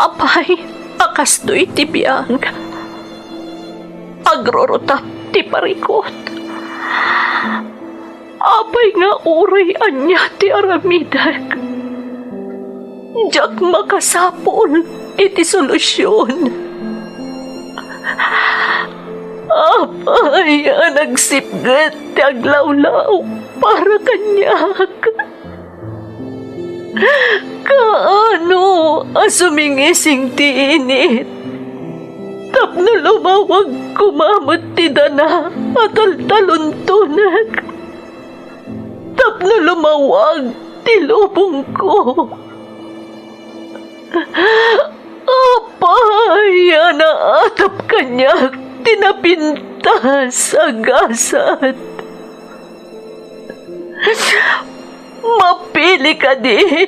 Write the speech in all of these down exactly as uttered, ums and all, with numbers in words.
Apay a kastoy ti biag, agrurutap ti parikut. Apay nga uray ania ti aramidek, diak makasapul iti solusion. Apay a nagsipget ti aglawlaw para kaniak? Kaano a sumingising ti init tapno lumawag koma met ti dana a taltaluntonek? Tapno lumawag ti lubongko. Apay a naatap kaniak ti napintas a gasat? Mapili kadi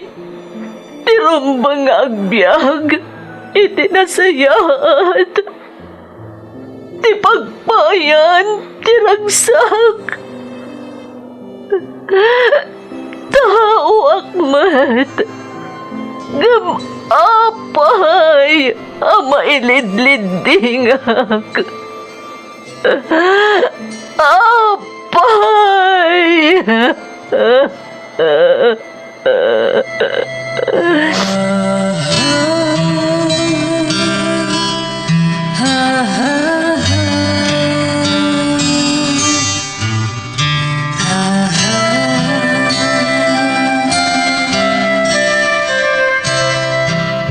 ti rumbeng nga agbiag iti nasayaat ti pagpayan ti ragsak. Taoak met, ngem apay a mailidliddingak? Apay!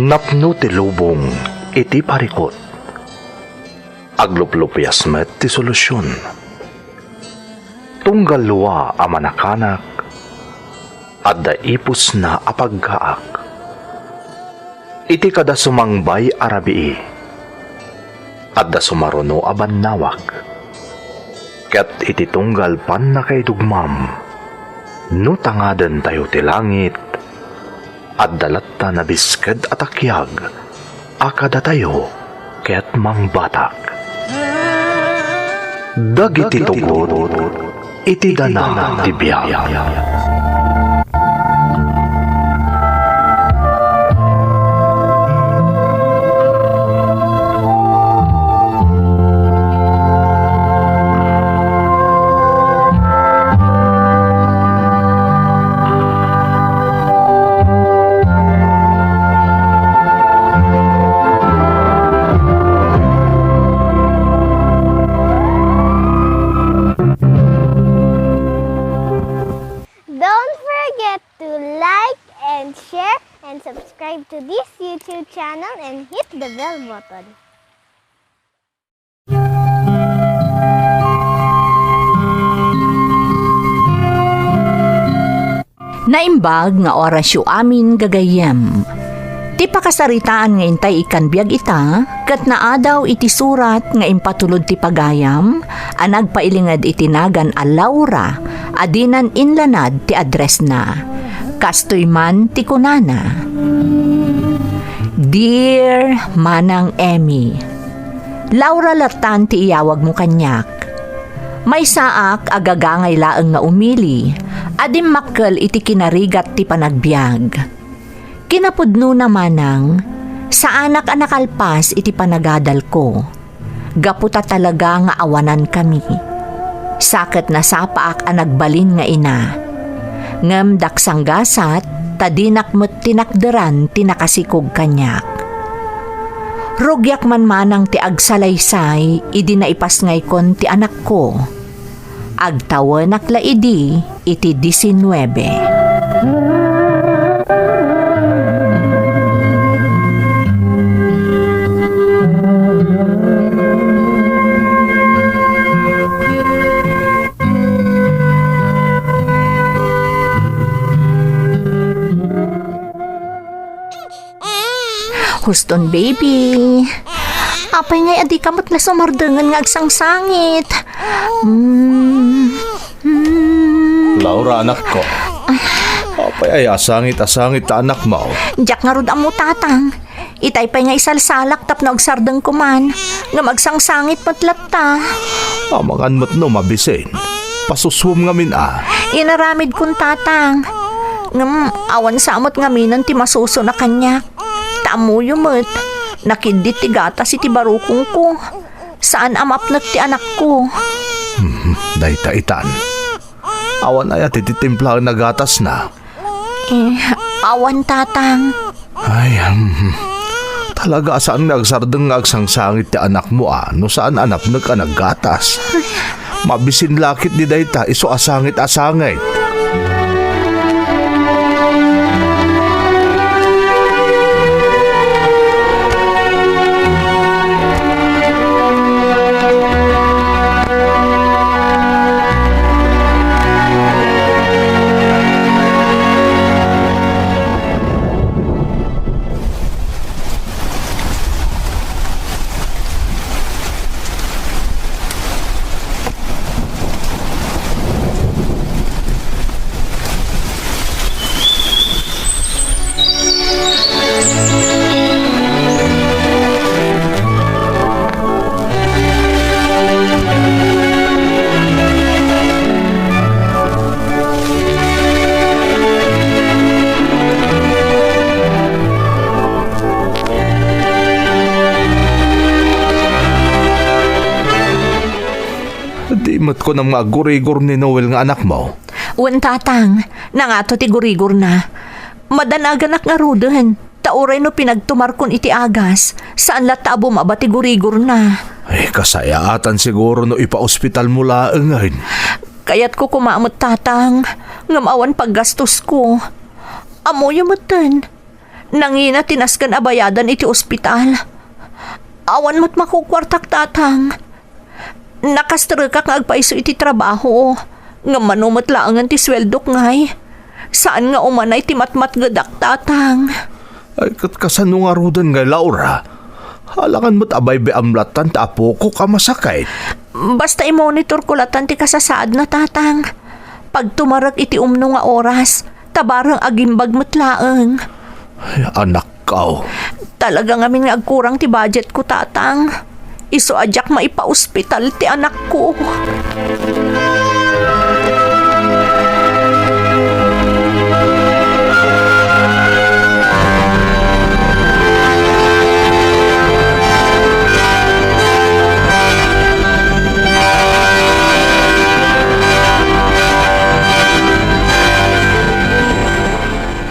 Napno ti lubong iti parikut. Agluplupias met ti solusion. Tunggal lua a manakanak, adda ipusna a paggaak. Iti kada sumangbay a rabii, adda sumaruno a bannawag. Ket iti tunggal pannakaidugmam, no tangadentayo ti langit, adda latta nabisked a takiag a kadatayo ket mangbatak. Dagiti tugot iti dana ti biag. Don't forget to like and share and subscribe to this YouTube channel and hit the bell button. Naimbag nga orasyo amin gagayyem. Ti pakasaritaan nga intay ikkan biag ita, ket naadaw iti surat nga impatulod ti pagayam a nagpailinged iti nagan a Laura a dinan inlanad ti addressna. Kastoy man ti kunana, Dear Manang Emmy, Laura lattan ti iyawagmo kaniak. Maysaak a gagangay laeng nga umili a dimmakkel iti kinarigat ti panagbiag. Kinapudnona manang, saanak a nakalpas iti panagadalko. Gapu ta talaga nga awanankami. Sa ket nasapaak a nagbalin nga ina. Ngem daksanggasat ta dinak met tinakderan ti nakasikog kaniak. Rugiak man manang ti agsalaysay idi naipasngaykon ti anakko. Agtawenak la idi iti disinnuebe. Houston, baby. Apay ngay a dika met la sumardengen nga agsangsangit? Mm. Mm. Laura, anakko. Apay ay asangit, asangit ta anakmo? Diak ngarud ammo, Tatang. Itay pay nga isalsalak tapno agsardengko man, ngem agsangsangit met latta. Amangan met no mabisin. Pasusuom ngamin a. Inaramidkon, Tatang. Ngem awan sa met ngaminen ti masuson a kaniak. Ta Ammoyo met, nakiddit ti gatas iti barukongko. Saan a mapnek ti anakko. Hmm, dayta itan. Awan aya ti timplaen a gatasna? Eh, awan, Tatang. Ay, hmm. Talaga a saan nga agsardeng nga agsangsangit ti anakmo a no saan a napnek a naggatas. Mabisin la ketdi dayta isu a sangit a sangit. Di met kunam nga aggurigor ni Noel nga anakmo? Wen, Tatang, nangato ti gurigorna. Madanaganak ngaruden, ta uray no pinagtumarkon iti agas, saan latta a bumaba ti gurigorna. Ay, kasayaatan siguro no ipaospitalmo laengen. Kayatko koma met, Tatang, ngem awan paggastosko. Ammoyo metten, nangina ti nasken a bayadan iti ospital. Awan met makukuartak, Tatang. Nakastrekak nga agpayso iti trabaho, ngem mano met laengen ti sueldok ngay. Saan nga umanay ti matmatgedak, Tatang. Ay, ket kasano ngaruden ngay, Laura? Alangan met a baybay-am lattan ti apokok a masakit. Basta imonitorko lattan ti kasasaadna, Tatang. Pagtumarek iti umno nga oras, ta bareng agimbag met laeng. Ay, anakko. Talaga ngamin nga agkurang ti budgetko, Tatang. Isu a diak maipaospital ti anakko.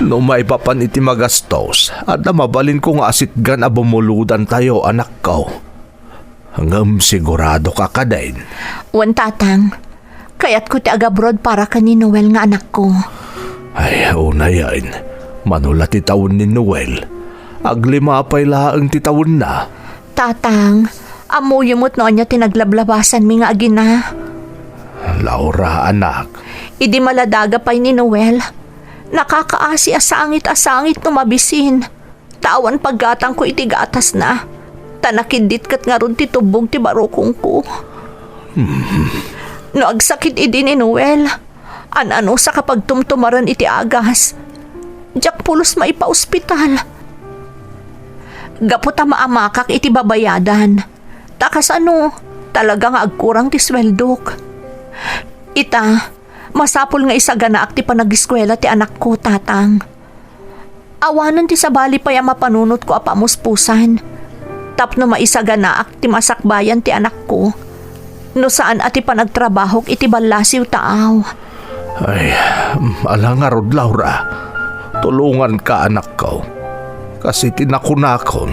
No maipapan iti magastos, adda mabalinko nga asitgan a bumulodantayo, anakko. Ngem sigurado ka kadin? Wen, Tatang. Kayatko ti agabroad para ken ni Noel nga anakko. Ay, unayen, mano la ti tawen ni Noel? Aglima pay laeng ti tawenna. Tatang, ammoyo met no ania ti naglablabasanmi nga agina. Laura, anak. Idi maladaga pay ni Noel, nakakaasi a sangit a sangit no mabisin. Ta awan paggatangko iti gatasna, ta nakiddit ket ngarud ti tubbog ti barukongko. Hmm. No agsakit idi ni Noel, an-anusak a pagtumtumaren iti agas, diak pulos maipaospital. Gapu ta maamakak iti babayadan, ta kasano, talaga nga agkurang ti sueldok. Ita, masapul nga isaganaak ti panagiskuela ti anakko, Tatang. Awanen ti sabali pay a mapanunotko a pamuspusan tapno maisaganaak ti masakbayan ti anakko no saan a ti panagtrabahok iti ballasiw taaw. Ay, ala ngarud, Laura. Tulonganka, anakko. Kas iti nakunakon,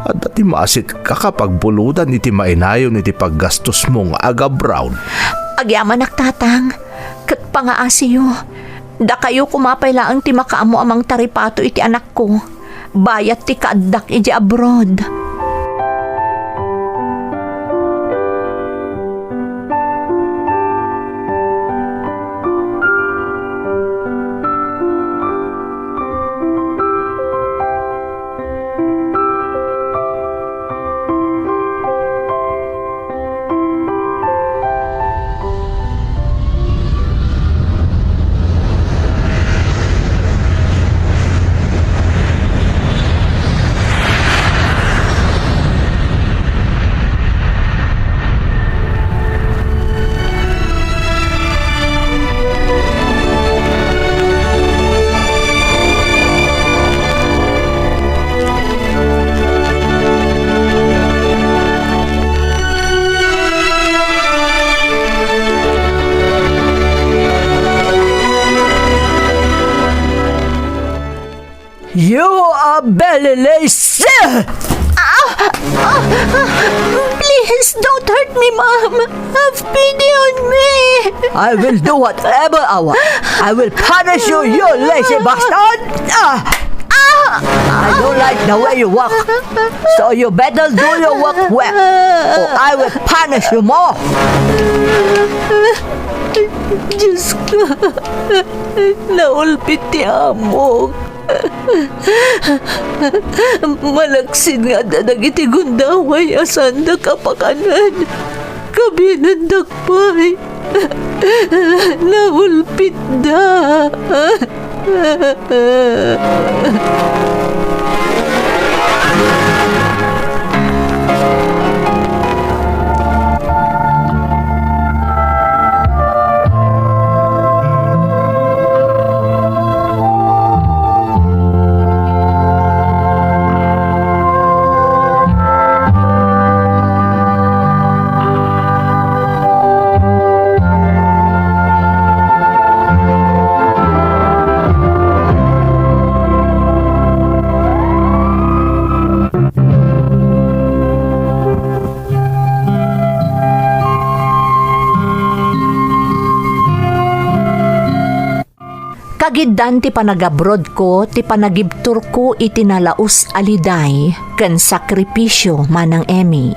adda ti maasitka a pagbulodan iti mainayon iti paggastosmo nga agabroad. Agyamanak, Tatang, ket pangaasiyo. Dakayo koma pay laeng ti makaammo a mangtaripato iti anakko, bayat ti kaaddak idiay abroad. You are very lazy! Ah! Ah! Ah! Please, don't hurt me, Mom! Have pity on me! I will do whatever I want. I will punish you, you lazy bastard! Ah! Ah! I don't like the way you walk. So you better do your work well, or I will punish you more! Diyos ko, naulpit ti amok. Malaksid nga adda dagiti gundaway a saandak a pakanen. Kabinendak pay. Naulpitda. Kagiddan ti panagabrodko ti panagibturko iti nalaus a liday ken sakripisio, Manang Emmy.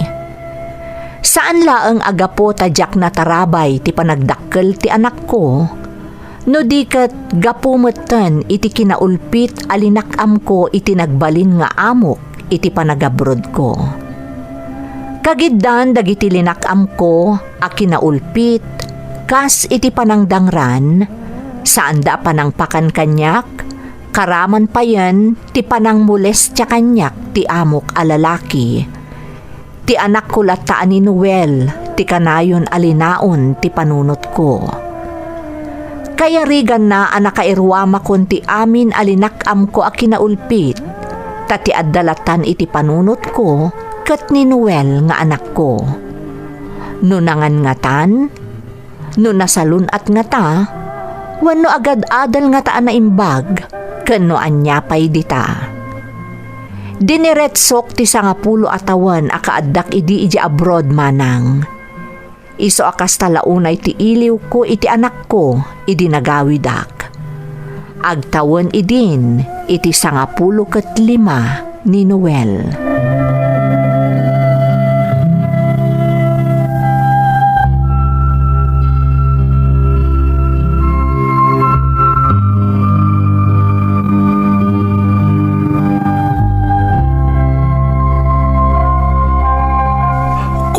Saan laeng a gapu ta diak natarabay ti panagdakkel ti anakko, no di ket gapu metten iti kinaulpit a linak-amko iti nagbalin nga amok iti panagabrodko. Kagiddan dagiti linak-amko a kinaulpit, kas iti panangdangran, saanda a panangpakan kaniak, karaman payen ti panangmolestia kaniak ti amok a lalaki. Ti anakko latta a ni Noel ti kanayon a linaon ti panunotko. Kayariganna a nakairuamakon ti amin a linak-amko a kinaulpit, ta ti adda lattan iti panunotko ket ni Noel nga anakko. No nangangatan, no nasalun-at ngata, wenno agad-adal ngata a naimbag, ken no ania pay dita. Diniretsok ti sangapulo a tawen a kaaddak idi idiay abroad, Manang. Isu a kasta la unay ti iliwko iti anakko idi nagawidak. Agtawen idin iti sangapulo ket lima ni Noel.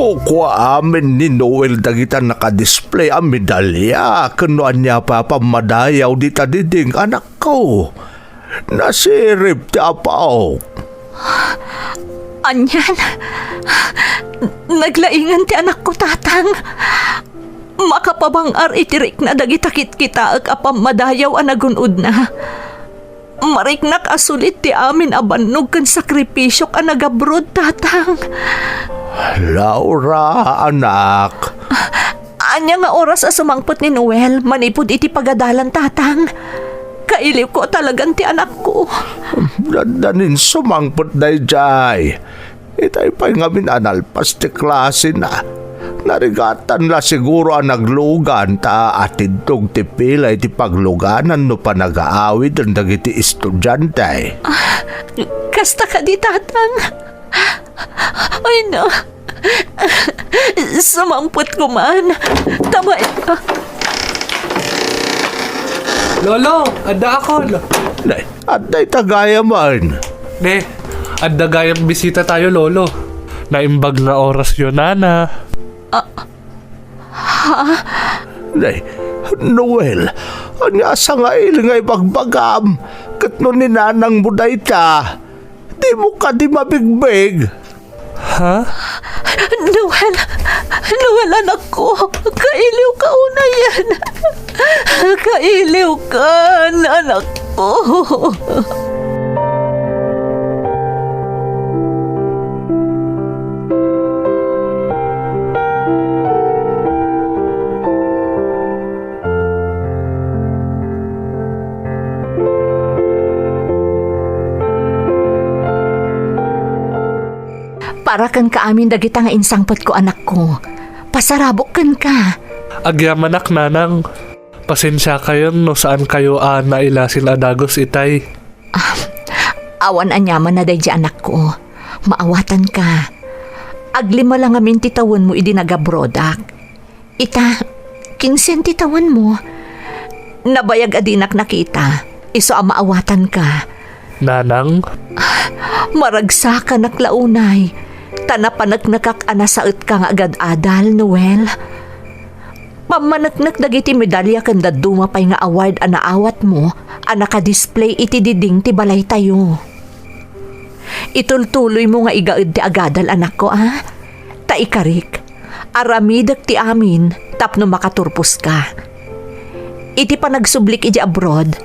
Kukua amin ni Noel dagita nakadisplay a medalya ken no ania pay a pammadayaw dita diding, anakko. Nasirib ti apaw. Anian? Naglaingan ti anakko, Tatang. Makapabang-ar iti rikna dagita kitkitaek a pammadayaw a nagun-odna. Mariknak a sulit ti amin a bannog ken sakripisiok a nag-abroad, Tatang. Laura, anak. Ania nga oras a sumangpet ni Noel manipud iti pagadalan, Tatang? Kailiwko talagan ti anakko. Dandanin sumangpet daydiay. Itay pay ngamin a nalpas ti klasena. Narigatan la siguro a naglugan ta atidtog ti pila iti pagluganan no panagaawiden dagiti estudiante. Ah, kasta kadi, Tatang? Ay, na. Sumangpet ko man. Tama, ah. Lolo, adda ako, lo. Nay, adda ita gayam. Ne, adda gayam bisita tayo, Lolo. Naimbag nga oras yo, Nana. Ah, ha? Nay, Noel, ania a sangaili nga ibagbagam? Ket no ni nanangmo dayta, dimo kadi mabigbig? Ha? Noel! Noel, anakko! Kailiwka unayen! Kailiwkan, anakko! Arakenka amin dagita nga insangpetko, anakko. Pasarabok kenka. Agyamanak, nanang. Pasensiakayon no saankayo a nailasin a dagus itay. Ah, awan aniaman a daydi, anakko. Maawatanka. Aglima la ngamin ti tawenmo idi nagabroadak. Ita, kinsen ti tawenmo. Nabayag a dinak nakita. Isu a maawatanka. Nanang? Maragsakanak la unay, ta napaneknekak a nasaetka nga agad-adal, Noel. Pammaneknek dagiti medalya ken dadduma pay nga award a naawatmo a nakadisplay iti diding ti balaytayo. Itultuloymo nga igaed ti agadal, anakko, a? Ta ikarik, aramidek ti amin tapno makaturposka. Iti panagsublik iti abroad,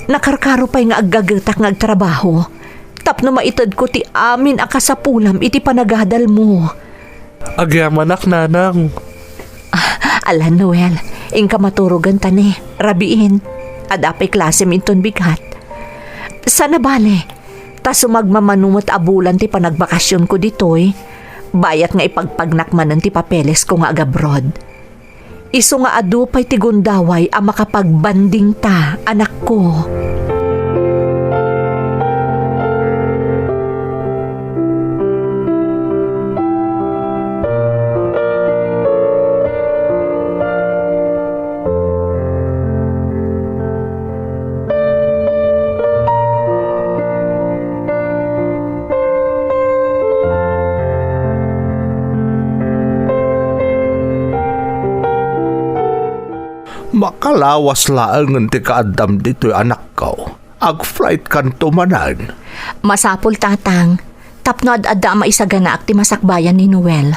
nakarkaro pay nga aggagetak nga agtrabaho tapno maitedko ti amin a kasapulam iti panagadalmo. Agyamanak, nanang. Ah, ala, Noel, inka maturogen ta ne, rabiin. Adda pay klasem inton bigat. Saan a bale, ta sumagmamano met a bulan ti panagbakasionko ditoy, bayat nga ipagpagnak manen ti papelesko nga agabroad. Isu nga adu pay ti gundaway a makapagbandingta, anakko. Makalawas laengen ti kaaddam ditoy, anakko. Ag-flightkanto manen. Masapul, Tatang, tapno ad-adda a maisaganaak ti masakbayan ni Noel.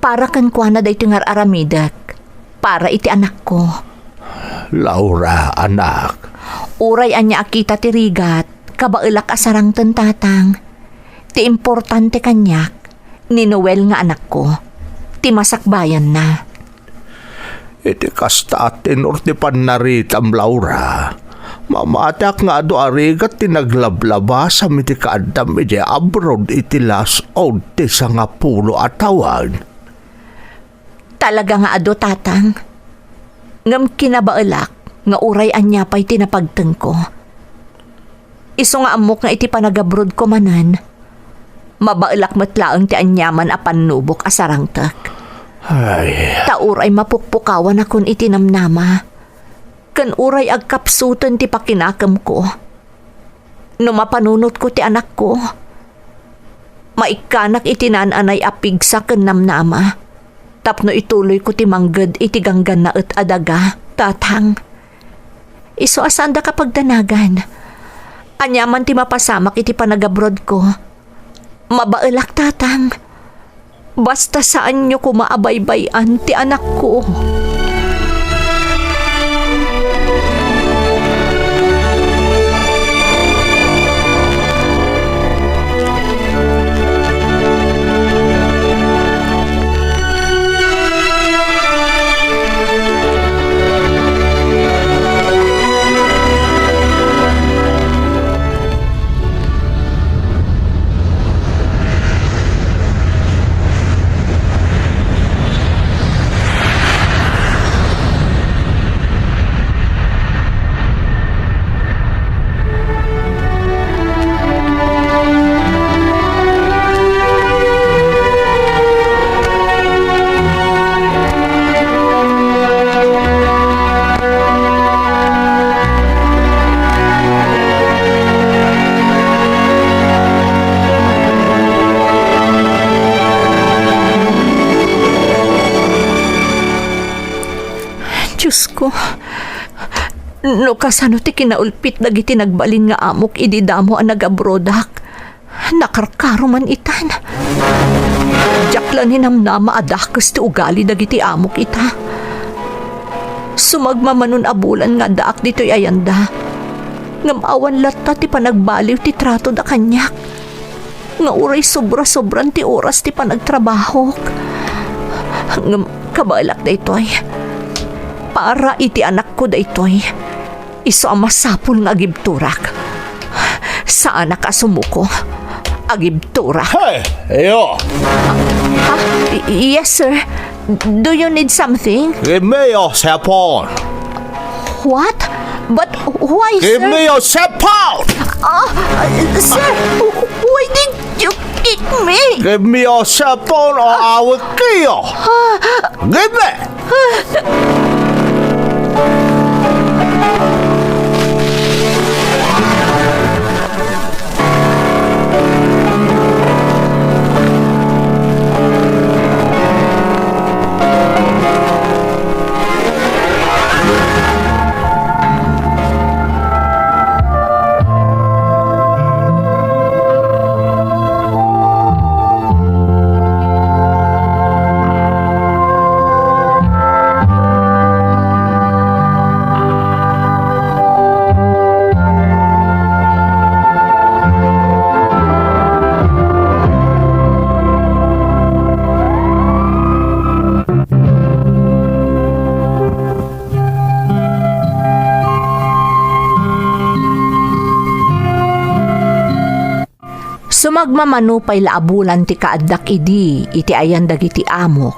Para kenkuana daytoy nga ar-aramidek. Para iti anakko. Laura, anak. Uray ania a kita ti rigat, kabaelak a sarangten, Tatang. Ti importante kaniak, ni Noel nga anakko, ti masakbayanna. Iti kasta a tenor ti pannaritam, Laura, mamatiak nga adu a rigat ti naglablabasam iti kaaddam idiay abroad iti las-ud ti sangapulo a tawen. Talaga nga adu, Tatang. Ngem kinabaelak nga uray ania pay ti napagtengko. Isu nga ammok nga iti panagabrodko manen, mabaelak met laeng ti aniaman a pannubok a sarangtek. Ay. Ta uray mapukpukawanakon iti namnama, ken uray agkapsuten ti pakinakemko. No mapanunotko ti anakko, maikkanak iti naan-anay a pigsa ken namnama tapno ituloyko ti mangged iti ganggannaet a daga, Tatang. Isu a saanda kapagdanagan. Aniaman ti mapasamak iti panagabrodko, mabaelak, Tatang. Basta saanyo koma a baybay-an ti anakko. Diosko, no kasano ti kinaulpit dagiti nagbalin nga amok idi damo a nagabrodak? Nakarkaro man itan. Diak la ninamnama a dakes ti ugali dagiti amok ita. Sumagmamanon a bulan nga addaak ditoy ayanda, ngem awan latta ti panagbaliw ti tratoda kaniak, nga uray sobra-sobran ti oras ti panagtrabahok. Ngem kabaelak daytoy. Para iti anakko daytoy. Isu a masapul nga agibturak. Saanak a sumuko. Agibtura. Hey, iyo! Ah, y-, yes, sir. Do you need something? Give me your cellphone. What? But why, Give sir? me your cellphone! Ah, sir, why did you kick me? Give me your cellphone or I will kill you! Ah, Give me! Sumagmamano pay la a bulan ti kaaddak idi iti ayan dagiti amok,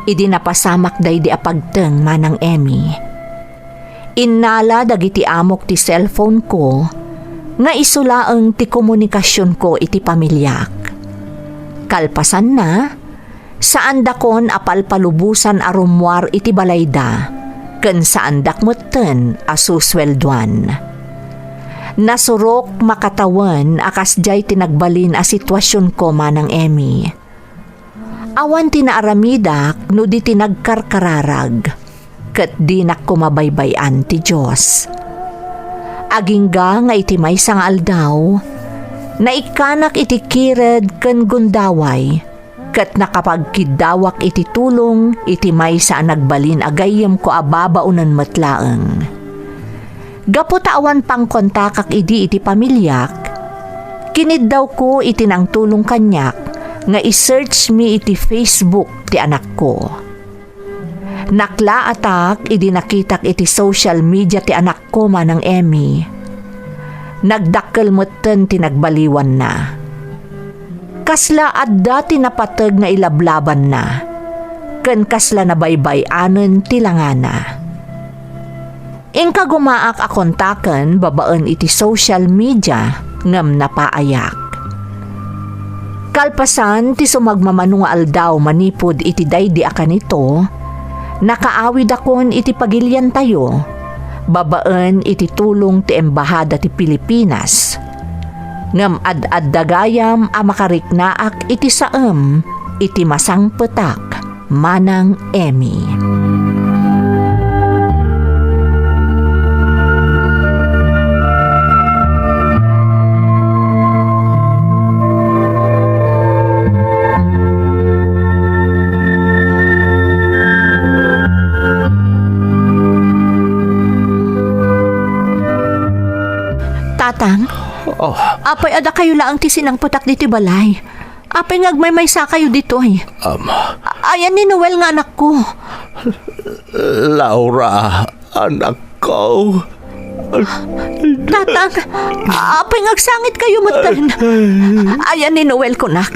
idi napasamak daydi a pagteng, Manang Emmy. Innala dagiti amok ti cellphone ko nga isu laeng ti komunikasionko iti pamiliak. Kalpasanna, saandakon a palpalubosan a rummuar iti balayda, ken saandak metten a susueldoan. Nasurok makatawen a kasdiay ti nagbalin a situasionko, Manang Emmy. Awan ti naaramidak no di ti nagkarkararag, ket dinak koma baybay-an ti Dios. Agingga nga iti maysa nga aldaw, naikkanak iti kired ken gundaway, ket nakapagkiddawak iti tulong iti maysa a nagbalin a gayyemko a babaonen met laeng. Gapu ta awan pangkontakak idi iti pamiliak, kiniddawko iti nangtulong kaniak nga i-search mi iti Facebook ti anakko. Naklaatak idi nakitak iti social media ti anakko, Manang Emmy. Nagdakkel metten ti nagbaliwanna. Kasla adda ti napateg nga ilablabanna, ken kasla nabaybay-anen ti langana. Inkagumaak a kontaken babaen iti social media ngem napaayak. Kalpasan ti sumagmamano nga aldaw manipud iti daydi a kanito, nakaawidakon iti pagiliantayo babaen iti tulong ti Embahada ti Pilipinas. Ngem ad-adda gayam a makariknaak iti saem iti masangpetak. Manang Emmy. Tatang, Oh. apay adda kayo laeng ti sinangpetak ditoy balay? Apay nga agmaymaysa kayo ditoy? Um. A-, ayan ni Noel nga anakko. Laura, anakko. Tatang, apay nga agsangit kayo metten? Ayan ni Noel kunak.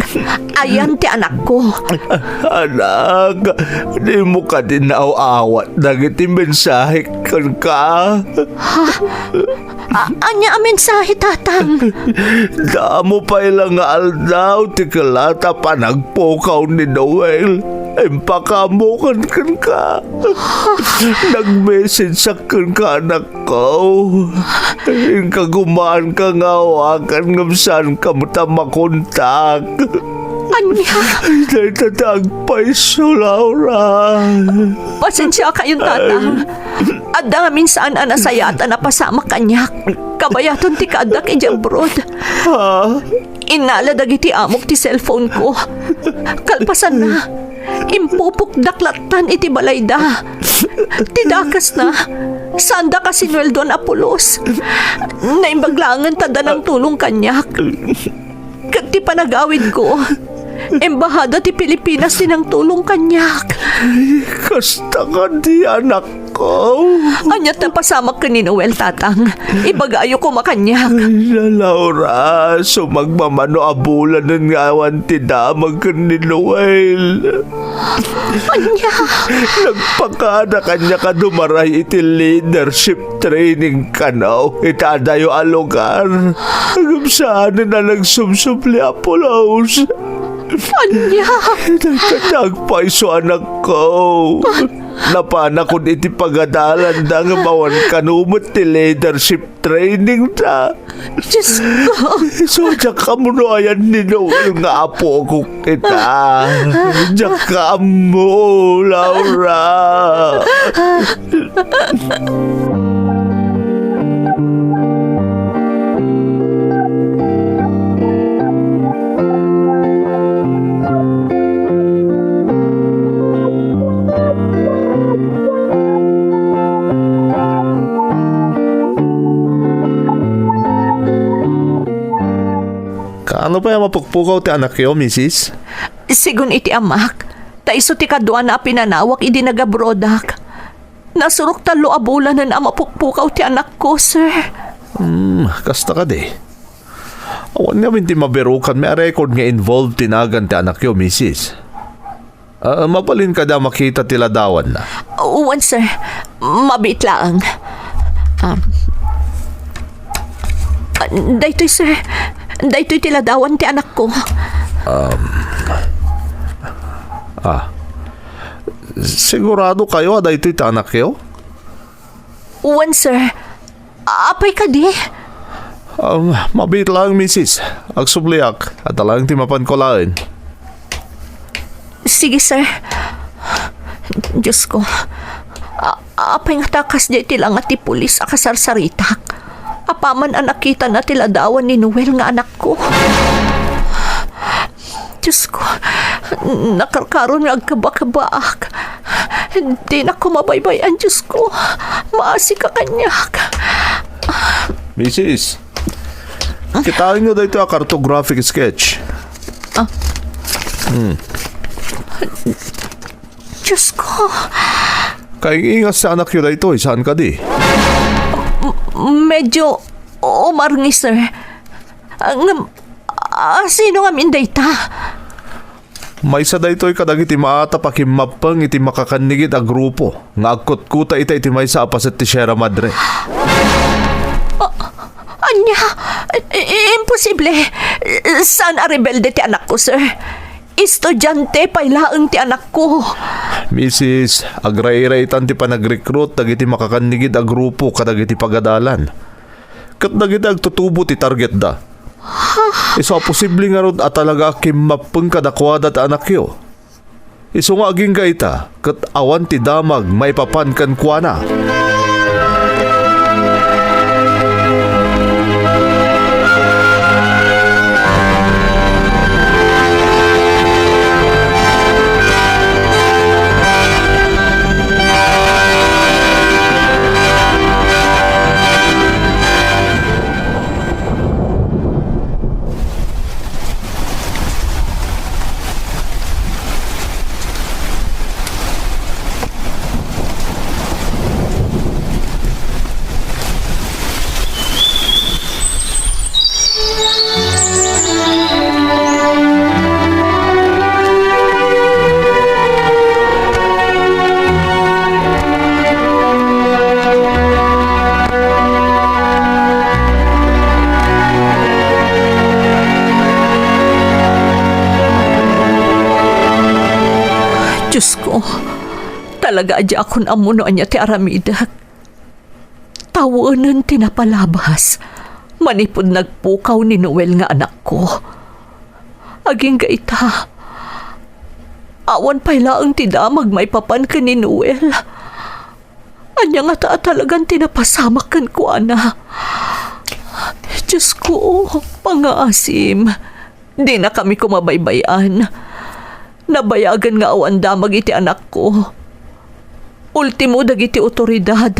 Ayan ti anakko. Anak, dimo kadi naaw-awat dagiti mensahe kenka? Ha? A-, ania a mensahe, Tatang? Damo pay la nga aldaw ti kellat a panagpukaw ni Noel. Impakaammokan kenka. Nag-message-ak kenka, anakko. Inkagumaanka nga awagan ngem saanka met a makontak. Ania? Dayta ti agpayso, Laura. Pasensia kayon, Tatang. Adda ngamin saan a nasayaat a napasamak kaniak. Kabayaton ti kaaddak idiay abroad. Ha? Innala dagiti amok ti cellphone ko. Kalpasanna, impupokdak lattan iti balayda. Ti dakesna, saandak a sinueldoan a pulos. Naimbag laengen ta adda nangtulong kaniak. Ket ti panagawidko, Embahada ti Pilipinas ti nangtulong kaniak. Kasta kadi, anakko. Oh. Ania ta pasamak ken ni Noel, Tatang? Ibagayo koma kaniak. Ay, Laura, sumagmamano a bulanen nga awan ti damag ken ni Noel. Ania? Nagpakada kaniak a dumaray iti leadership training kano iti adayo a lugar. Ngem saanen a nagsubsubli a pulos. Ania? Nagkatagpayso, anakko. Napanakon iti pagadalanda ngem awan kano met ti leadership training da. Diyos ko. Isu, diak ammo no ayan ni Noel nga apok ita. Diak ammo, Laura. Kaano pay a mapukpukaw ti anakyo, misis? Sigun iti amak, ta isu ti kaduana a pinanawak idi nagabrodak. Nasurok tallo a bulanen a mapukpukaw ti anakko, sir. Hmm, kasta kadi. Awan ngamin ti mabirukanmi a record nga involved ti nagan ti anakyo, misis. Ah, mabalin kadi a makita ti ladawanna? Wen, sir. Mabiit laeng. Um, ah, daytoy, sir. Daytoy ti ladawan ti anakko. Um, ah, sigurado kayo a daytoy ti anakyo? Wen, sir. Apay kadi? Um, mabiit laeng, misis. Agsubliak. Adda laeng ti mapanko laeng. Sige, sir. Diyos ko. A-, apay ngata a kasdiay ti langa ti pulis a kasarsaritak? Apaman a nakitana ti ladawan ni Noel nga anakko. Diyos ko, nakarkaron nga agkabakabaak. Dinak ko mabaybay-an, Diyos ko. Maasika kaniak. Misis, kitaenyo daytoy a cartographic sketch. Ah. Hmm. Diyos ko. Kaingas ti anakyo daytoy, saan kadi? M-, medyo umarngi, sir. Ah, ngem, ah, sino ngamin dayta? Maysa daytoy kadagiti maatap a kimmappeng iti makakannigid a grupo nga agkutkuta ita iti maysa a paset ti Sierra Madre. Ah, ania? I-, i-, imposible. Saan a rebelde ti anakko, sir. Estudiante pay laeng ti anakko. Misis, agrairan ti panagrekrut dagiti makakannigid a grupo kadagiti pagadalan ket dagiti agtutubo ti targetda. Isu a posible ngarud a talaga a kimmappeng kadakuada ti anakyo. Isu nga agingga ita, ket awan ti damag maipapan kenkuana. Diyos ko, talaga a diakon ammo no ania ti aramidek. Tawenen ti napalabas manipud nagpukaw ni Noel nga anakko. Agingga ita, awan pay laeng ti damag maipapan ken ni Noel. Ania ngata a talagan ti napasamak kenkuana? Diyos ko, pangaasim. Dinakami koma baybay-an. Nabayagen nga awan damag iti anakko. Ultimo dagiti otoridad.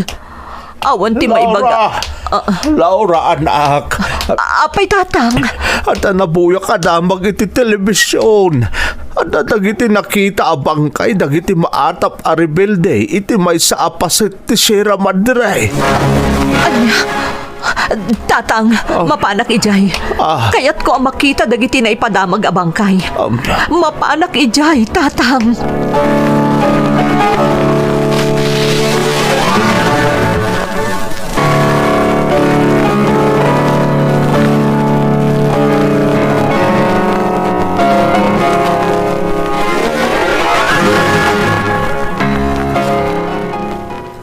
Awan ti maibaga. Laura! Ah. Laura, anak! Apay, Tatang? Adda nabuyak a damag iti telebision. Adda dagiti nakita a bangkay dagiti maatap a rebelde iti maysa a paset ti Sierra Madre. Ania? Tatang, Ah. mapanak idiay. Ah. Kayatko a makita dagiti naipadamag a bangkay. Um. Mapanak idiay, Tatang.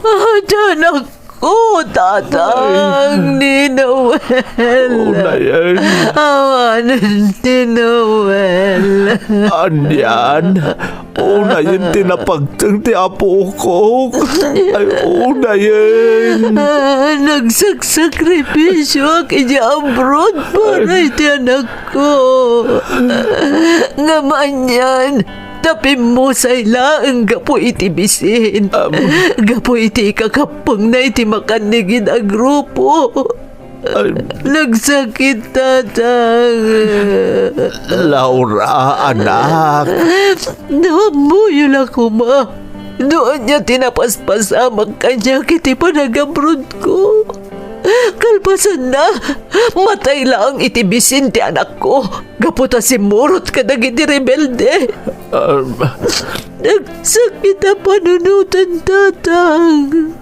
Ada anakko, Tatang, Ay. ni Noel. Unayen. Awanen ni Noel. Anian? Unayen ti napagteng ti apok. Ay, unayen. Ah, nagsaksakripisyoak idiay abroad para Ay. iti anakko. Ngem anian, ta pimmusay laeng gapu iti bisin. Am. Gapu iti ikakappengna iti makannigid a grupo. Ay. Nagsakit, Tatang. Laura, anak. No ammoyo la koma no ania ti napaspasamak kaniak iti panagabrodko. Kalpasanna, matay laeng iti bisin ti anakko gapu ta simmurot kadagiti rebelde. Um. Nagsakit a panunoten, Tatang.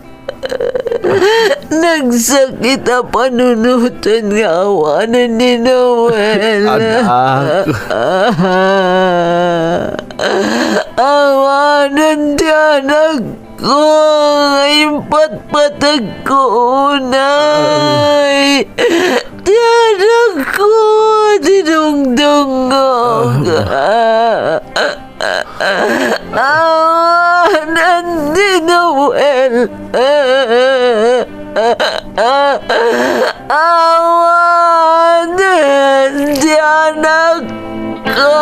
Nagsakit a panunoten nga awanen ni Noel. Anak. Awanen ti anakko nga impatpategko unay. Ti anakko, dinungdungngog. Awanen ni Noel. Awanen ti anakko.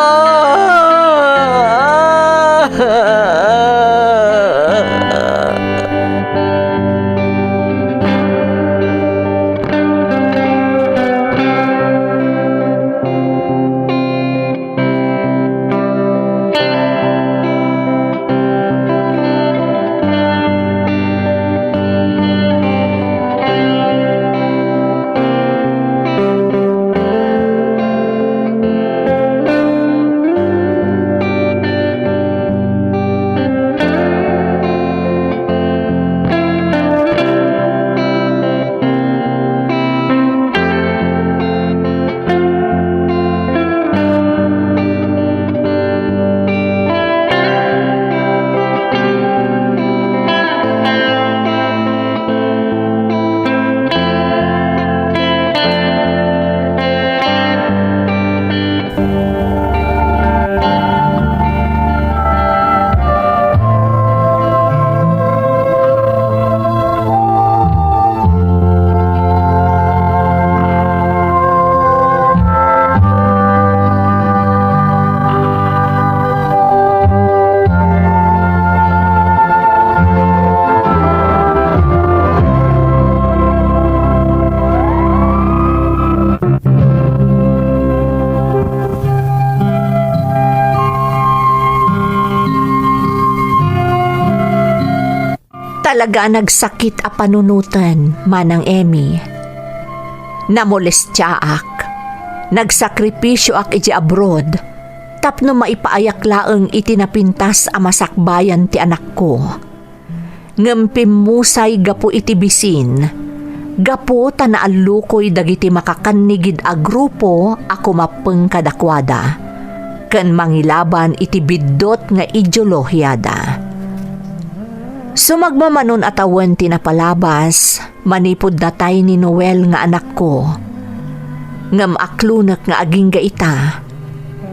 Talaga a nagsakit a panunoten, Manang Emmy. Namolestiaak. Nagsakripisioak idiay abroad tapno maipaayak laeng iti napintas a masakbayan ti anakko. Ngem pimmusay gapu iti bisin, gapu ta naallukoy dagiti makakannigid a grupo a kumappeng kadakuada ken mangilaban iti biddut nga ideolohiada. Sumagmamanon a tawen ti napalabas manipud natay ni Noel nga anakko. Ngem aklonek nga agingga ita,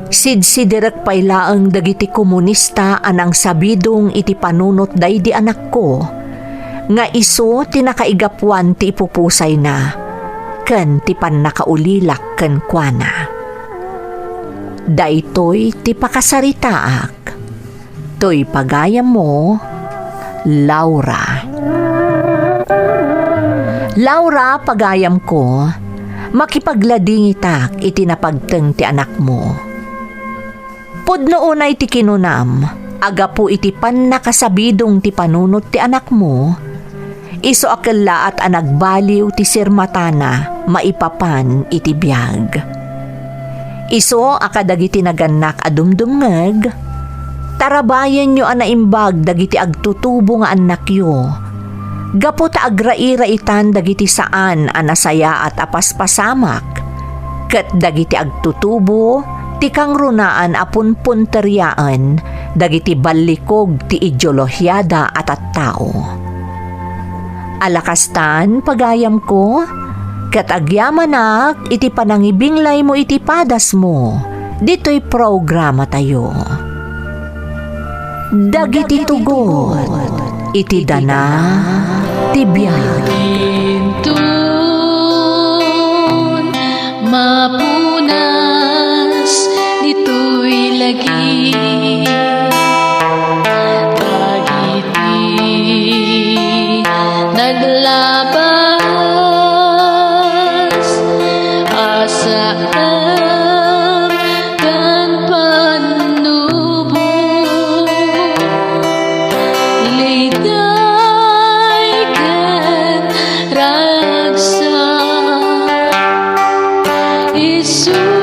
sidsidirek pay laeng dagiti komunista a nangsabidong iti panunot daydi anakko, nga isu ti nakaigapuan ti ipupusayna ken ti pannakaulilak kenkuana. Daytoy ti pakasaritaak. Toy pagayammo, Laura. Laura, pagayamko, makipagladingitak iti napagteng ti anakmo. Pudno unay ti kinunam, a gapu iti pannakasabidong ti panunot ti anakmo, isu a kellaat a nagbaliw ti sirmatana maipapan iti biag. Isu a kadagiti nagannak a dumdumngeg, tarabayenyo a naimbag dagiti agtutubo nga annakyo, gapu ta agrairaitan dagiti saan a nasayaat a paspasamak, ket dagiti agtutubo ti kangrunaan a punpunteriaen dagiti ballikog ti ideolohiada a tattao. Ala kastan, pagayamko, ket agyamanak iti panangibinglaymo iti padasmo ditoy programatayo. Dagiti tugot iti dana ti biag. Inton mapunas ditoy lagi, dagiti naglabas a saan ken pannubo, liday ken ragsak, isu